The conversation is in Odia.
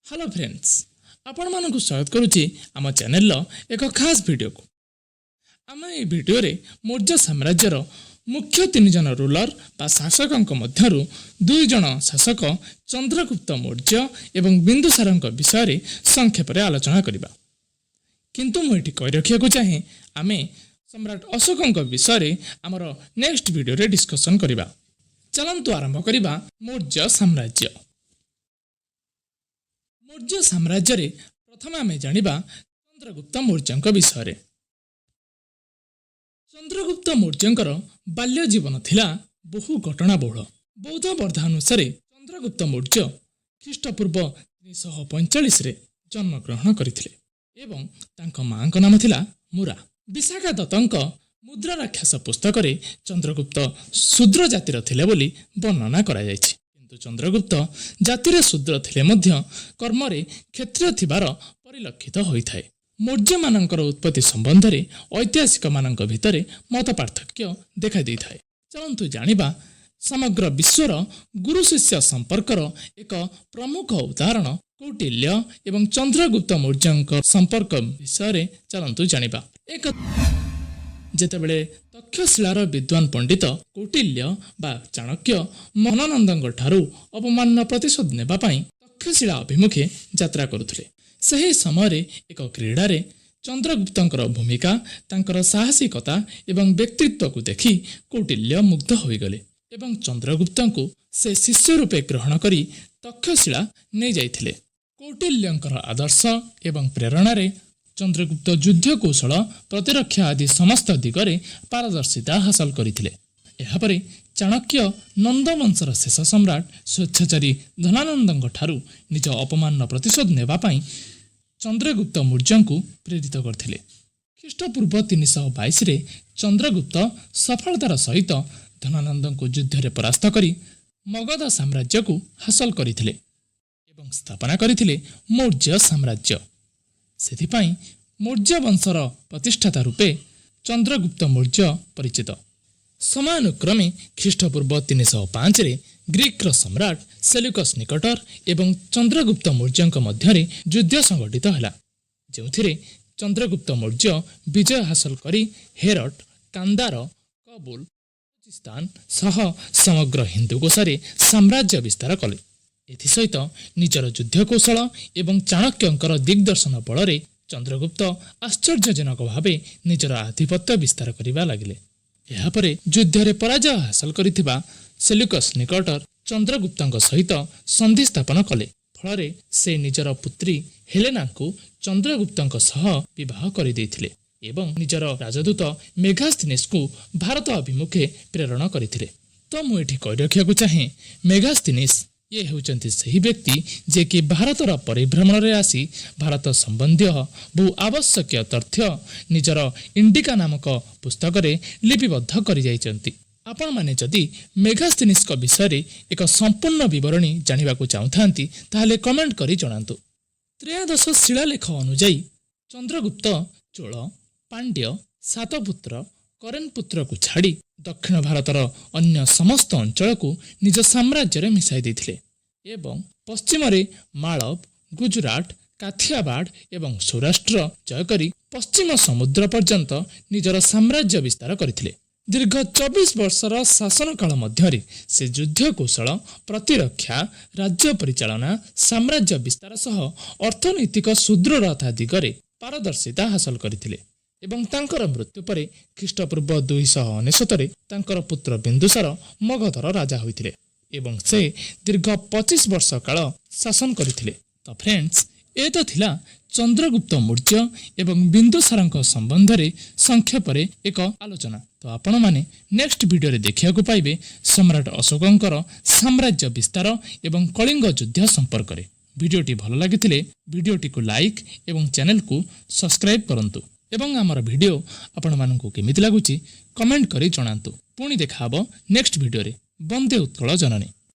ହ୍ୟାଲୋ ଫ୍ରେଣ୍ଡସ୍, ଆପଣମାନଙ୍କୁ ସ୍ୱାଗତ କରୁଛି ଆମ ଚ୍ୟାନେଲର ଏକ ଖାସ୍ ଭିଡ଼ିଓକୁ। ଆମେ ଏହି ଭିଡ଼ିଓରେ ମୌର୍ଯ୍ୟ ସାମ୍ରାଜ୍ୟର ମୁଖ୍ୟ ତିନି ଜଣ ରୁଲର ବା ଶାସକଙ୍କ ମଧ୍ୟରୁ ଦୁଇ ଜଣ ଶାସକ ଚନ୍ଦ୍ରଗୁପ୍ତ ମୌର୍ଯ୍ୟ ଏବଂ ବିନ୍ଦୁସାରଙ୍କ ବିଷୟରେ ସଂକ୍ଷେପରେ ଆଲୋଚନା କରିବା। କିନ୍ତୁ ମୁଁ ଏଠି କହି ରଖିବାକୁ ଚାହେଁ, ଆମେ ସମ୍ରାଟ ଅଶୋକଙ୍କ ବିଷୟରେ ଆମର ନେକ୍ସଟ ଭିଡ଼ିଓରେ ଡିସ୍କସନ୍ କରିବା। ଚାଲନ୍ତୁ ଆରମ୍ଭ କରିବା ମୌର୍ଯ୍ୟ ସାମ୍ରାଜ୍ୟ। ମୌର୍ଯ୍ୟ ସାମ୍ରାଜ୍ୟରେ ପ୍ରଥମେ ଆମେ ଜାଣିବା ଚନ୍ଦ୍ରଗୁପ୍ତ ମୌର୍ଯ୍ୟଙ୍କ ବିଷୟରେ। ଚନ୍ଦ୍ରଗୁପ୍ତ ମୌର୍ଯ୍ୟଙ୍କର ବାଲ୍ୟ ଜୀବନ ଥିଲା ବହୁ ଘଟଣାବହୁଳ। ବୌଦ୍ଧ ବର୍ଦ୍ଧା ଅନୁସାରେ ଚନ୍ଦ୍ରଗୁପ୍ତ ମୌର୍ଯ୍ୟ ଖ୍ରୀଷ୍ଟପୂର୍ବ 345ରେ ଜନ୍ମଗ୍ରହଣ କରିଥିଲେ ଏବଂ ତାଙ୍କ ମାଙ୍କ ନାମ ଥିଲା ମୁରା। ବିଶାଖା ଦତ୍ତଙ୍କ ମୁଦ୍ରା ରାକ୍ଷସ ପୁସ୍ତକରେ ଚନ୍ଦ୍ରଗୁପ୍ତ ଶୂଦ୍ର ଜାତିର ଥିଲେ ବୋଲି ବର୍ଣ୍ଣନା କରାଯାଇଛି। କିନ୍ତୁ ଚନ୍ଦ୍ରଗୁପ୍ତ ଜାତିରେ ଶୂଦ୍ର ଥିଲେ ମଧ୍ୟ କର୍ମରେ କ୍ଷତ୍ରିୟ ଥିବାର ପରିଲକ୍ଷିତ ହୋଇଥାଏ। ମୌର୍ଯ୍ୟମାନଙ୍କର ଉତ୍ପତ୍ତି ସମ୍ବନ୍ଧରେ ଐତିହାସିକମାନଙ୍କ ଭିତରେ ମତ ପାର୍ଥକ୍ୟ ଦେଖାଦେଇଥାଏ। ଚାଲନ୍ତୁ ଜାଣିବା ସମଗ୍ର ବିଶ୍ୱର ଗୁରୁ ଶିଷ୍ୟ ସମ୍ପର୍କର ଏକ ପ୍ରମୁଖ ଉଦାହରଣ କୌଟିଲ୍ୟ ଏବଂ ଚନ୍ଦ୍ରଗୁପ୍ତ ମୌର୍ଯ୍ୟଙ୍କ ସମ୍ପର୍କ ବିଷୟରେ। ଚାଲନ୍ତୁ ଜାଣିବା ଏକ ଯେତେବେଳେ ତକ୍ଷଶିଳାର ବିଦ୍ୱାନ ପଣ୍ଡିତ କୌଟିଲ୍ୟ ବା ଚାଣକ୍ୟ ଧନାନନ୍ଦଙ୍କ ଠାରୁ ଅପମାନର ପ୍ରତିଶୋଧ ନେବା ପାଇଁ ତକ୍ଷଶିଳା ଅଭିମୁଖେ ଯାତ୍ରା କରୁଥିଲେ, ସେହି ସମୟରେ ଏକ କ୍ରୀଡ଼ାରେ ଚନ୍ଦ୍ରଗୁପ୍ତଙ୍କର ଭୂମିକା, ତାଙ୍କର ସାହସିକତା ଏବଂ ବ୍ୟକ୍ତିତ୍ୱକୁ ଦେଖି କୌଟିଲ୍ୟ ମୁଗ୍ଧ ହୋଇଗଲେ ଏବଂ ଚନ୍ଦ୍ରଗୁପ୍ତଙ୍କୁ ସେ ଶିଷ୍ୟ ରୂପେ ଗ୍ରହଣ କରି ତକ୍ଷଶିଳା ନେଇଯାଇଥିଲେ। କୌଟିଲ୍ୟଙ୍କର ଆଦର୍ଶ ଏବଂ ପ୍ରେରଣାରେ ଚନ୍ଦ୍ରଗୁପ୍ତ ଯୁଦ୍ଧ କୌଶଳ, ପ୍ରତିରକ୍ଷା ଆଦି ସମସ୍ତ ଦିଗରେ ପାରଦର୍ଶିତା ହାସଲ କରିଥିଲେ। ଏହାପରେ ଚାଣକ୍ୟ ନନ୍ଦବଂଶର ଶେଷ ସମ୍ରାଟ ସ୍ୱେଚ୍ଛାଚାରୀ ଧନାନନ୍ଦଙ୍କ ଠାରୁ ନିଜ ଅପମାନର ପ୍ରତିଶୋଧ ନେବା ପାଇଁ ଚନ୍ଦ୍ରଗୁପ୍ତ ମୌର୍ଯ୍ୟଙ୍କୁ ପ୍ରେରିତ କରିଥିଲେ। ଖ୍ରୀଷ୍ଟପୂର୍ବ 322ରେ ଚନ୍ଦ୍ରଗୁପ୍ତ ସଫଳତାର ସହିତ ଧନାନନ୍ଦଙ୍କୁ ଯୁଦ୍ଧରେ ପରାସ୍ତ କରି ମଗଧ ସାମ୍ରାଜ୍ୟକୁ ହାସଲ କରିଥିଲେ ଏବଂ ସ୍ଥାପନା କରିଥିଲେ ମୌର୍ଯ୍ୟ ସାମ୍ରାଜ୍ୟ। ସେଥିପାଇଁ ମୌର୍ଯ୍ୟ ବଂଶର ପ୍ରତିଷ୍ଠାତା ରୂପେ ଚନ୍ଦ୍ରଗୁପ୍ତ ମୌର୍ଯ୍ୟ ପରିଚିତ। ସମୟାନୁକ୍ରମେ ଖ୍ରୀଷ୍ଟପୂର୍ବ 305ରେ ଗ୍ରୀକର ସମ୍ରାଟ ସେଲ୍ୟୁକସ୍ ନିକଟର ଏବଂ ଚନ୍ଦ୍ରଗୁପ୍ତ ମୌର୍ଯ୍ୟଙ୍କ ମଧ୍ୟରେ ଯୁଦ୍ଧ ସଂଘଟିତ ହେଲା, ଯେଉଁଥିରେ ଚନ୍ଦ୍ରଗୁପ୍ତ ମୌର୍ଯ୍ୟ ବିଜୟ ହାସଲ କରି ହେରଟ, କାନ୍ଦାର, କବୁଲ, ବଲୁଚିସ୍ତାନ ସହ ସମଗ୍ର ହିନ୍ଦୁକୋଷରେ ସାମ୍ରାଜ୍ୟ ବିସ୍ତାର କଲେ। ଏଥିସହିତ ନିଜର ଯୁଦ୍ଧ କୌଶଳ ଏବଂ ଚାଣକ୍ୟଙ୍କର ଦିଗ୍ଦର୍ଶନ ବଳରେ ଚନ୍ଦ୍ରଗୁପ୍ତ ଆଶ୍ଚର୍ଯ୍ୟଜନକ ଭାବେ ନିଜର ଆଧିପତ୍ୟ ବିସ୍ତାର କରିବା ଲାଗିଲେ। ଏହାପରେ ଯୁଦ୍ଧରେ ପରାଜୟ ହାସଲ କରିଥିବା ସେଲ୍ୟୁକସ୍ ନିକଟର ଚନ୍ଦ୍ରଗୁପ୍ତଙ୍କ ସହିତ ସନ୍ଧି ସ୍ଥାପନ କଲେ। ଫଳରେ ସେ ନିଜର ପୁତ୍ରୀ ହେଲେନାଙ୍କୁ ଚନ୍ଦ୍ରଗୁପ୍ତଙ୍କ ସହ ବିବାହ କରିଦେଇଥିଲେ ଏବଂ ନିଜର ରାଜଦୂତ ମେଘାସ୍ଥିନିସ୍କୁ ଭାରତ ଅଭିମୁଖେ ପ୍ରେରଣ କରିଥିଲେ। ତ ମୁଁ ଏଠି କହି ରଖିବାକୁ ଚାହେଁ, ମେଘାସ୍ଥିନିସ୍ ଇଏ ହେଉଛନ୍ତି ସେହି ବ୍ୟକ୍ତି ଯିଏକି ଭାରତର ପରିଭ୍ରମଣରେ ଆସି ଭାରତ ସମ୍ବନ୍ଧୀୟ ବହୁ ଆବଶ୍ୟକୀୟ ତଥ୍ୟ ନିଜର ଇଣ୍ଡିକା ନାମକ ପୁସ୍ତକରେ ଲିପିବଦ୍ଧ କରିଯାଇଛନ୍ତି। ଆପଣମାନେ ଯଦି ମେଘାସ୍ଥିନିସ୍ଙ୍କ ବିଷୟରେ ଏକ ସମ୍ପୂର୍ଣ୍ଣ ବିବରଣୀ ଜାଣିବାକୁ ଚାହୁଁଥାନ୍ତି, ତାହେଲେ କମେଣ୍ଟ କରି ଜଣାନ୍ତୁ। ତ୍ରୟୋଦଶ ଶିଳାଲେଖ ଅନୁଯାୟୀ ଚନ୍ଦ୍ରଗୁପ୍ତ ଚୋଳ, ପାଣ୍ଡ୍ୟ, ସାତପୁତ୍ର, କରେନପୁତ୍ରକୁ ଛାଡ଼ି ଦକ୍ଷିଣ ଭାରତର ଅନ୍ୟ ସମସ୍ତ ଅଞ୍ଚଳକୁ ନିଜ ସାମ୍ରାଜ୍ୟରେ ମିଶାଇ ଦେଇଥିଲେ ଏବଂ ପଶ୍ଚିମରେ ମାଳବ, ଗୁଜୁରାଟ, କାଥିଆବାଡ଼ ଏବଂ ସୌରାଷ୍ଟ୍ର ଜୟ କରି ପଶ୍ଚିମ ସମୁଦ୍ର ପର୍ଯ୍ୟନ୍ତ ନିଜର ସାମ୍ରାଜ୍ୟ ବିସ୍ତାର କରିଥିଲେ। ଦୀର୍ଘ 24 ବର୍ଷର ଶାସନ କାଳ ମଧ୍ୟରେ ସେ ଯୁଦ୍ଧ କୌଶଳ, ପ୍ରତିରକ୍ଷା, ରାଜ୍ୟ ପରିଚାଳନା, ସାମ୍ରାଜ୍ୟ ବିସ୍ତାର ସହ ଅର୍ଥନୈତିକ ସୁଦୃଢ଼ତା ଦିଗରେ ପାରଦର୍ଶିତା ହାସଲ କରିଥିଲେ ଏବଂ ତାଙ୍କର ମୃତ୍ୟୁ ପରେ ଖ୍ରୀଷ୍ଟପୂର୍ବ 299ରେ ତାଙ୍କର ପୁତ୍ର ବିନ୍ଦୁସାର ମଗଧର ରାଜା ହୋଇଥିଲେ ଏବଂ ସେ ଦୀର୍ଘ 25 ବର୍ଷ କାଳ ଶାସନ କରିଥିଲେ। ତ ଫ୍ରେଣ୍ଡସ୍, ଏ ତ ଥିଲା ଚନ୍ଦ୍ରଗୁପ୍ତ ମୌର୍ଯ୍ୟ ଏବଂ ବିନ୍ଦୁସାରଙ୍କ ସମ୍ବନ୍ଧରେ ସଂକ୍ଷେପରେ ଏକ ଆଲୋଚନା। ତ ଆପଣମାନେ ନେକ୍ସଟ ଭିଡ଼ିଓରେ ଦେଖିବାକୁ ପାଇବେ ସମ୍ରାଟ ଅଶୋକଙ୍କର ସାମ୍ରାଜ୍ୟ ବିସ୍ତାର ଏବଂ କଳିଙ୍ଗ ଯୁଦ୍ଧ ସମ୍ପର୍କରେ। ଭିଡ଼ିଓଟି ଭଲ ଲାଗିଥିଲେ ଭିଡ଼ିଓଟିକୁ ଲାଇକ୍ ଏବଂ ଚ୍ୟାନେଲକୁ ସବସ୍କ୍ରାଇବ୍ କରନ୍ତୁ ଏବଂ ଆମର ଭିଡ଼ିଓ ଆପଣମାନଙ୍କୁ କେମିତି ଲାଗୁଛି କମେଣ୍ଟ କରି ଜଣାନ୍ତୁ। ପୁଣି ଦେଖାହେବ ନେକ୍ସଟ ଭିଡ଼ିଓରେ। ବନ୍ଦେ ଉତ୍କଳ ଜନନୀ।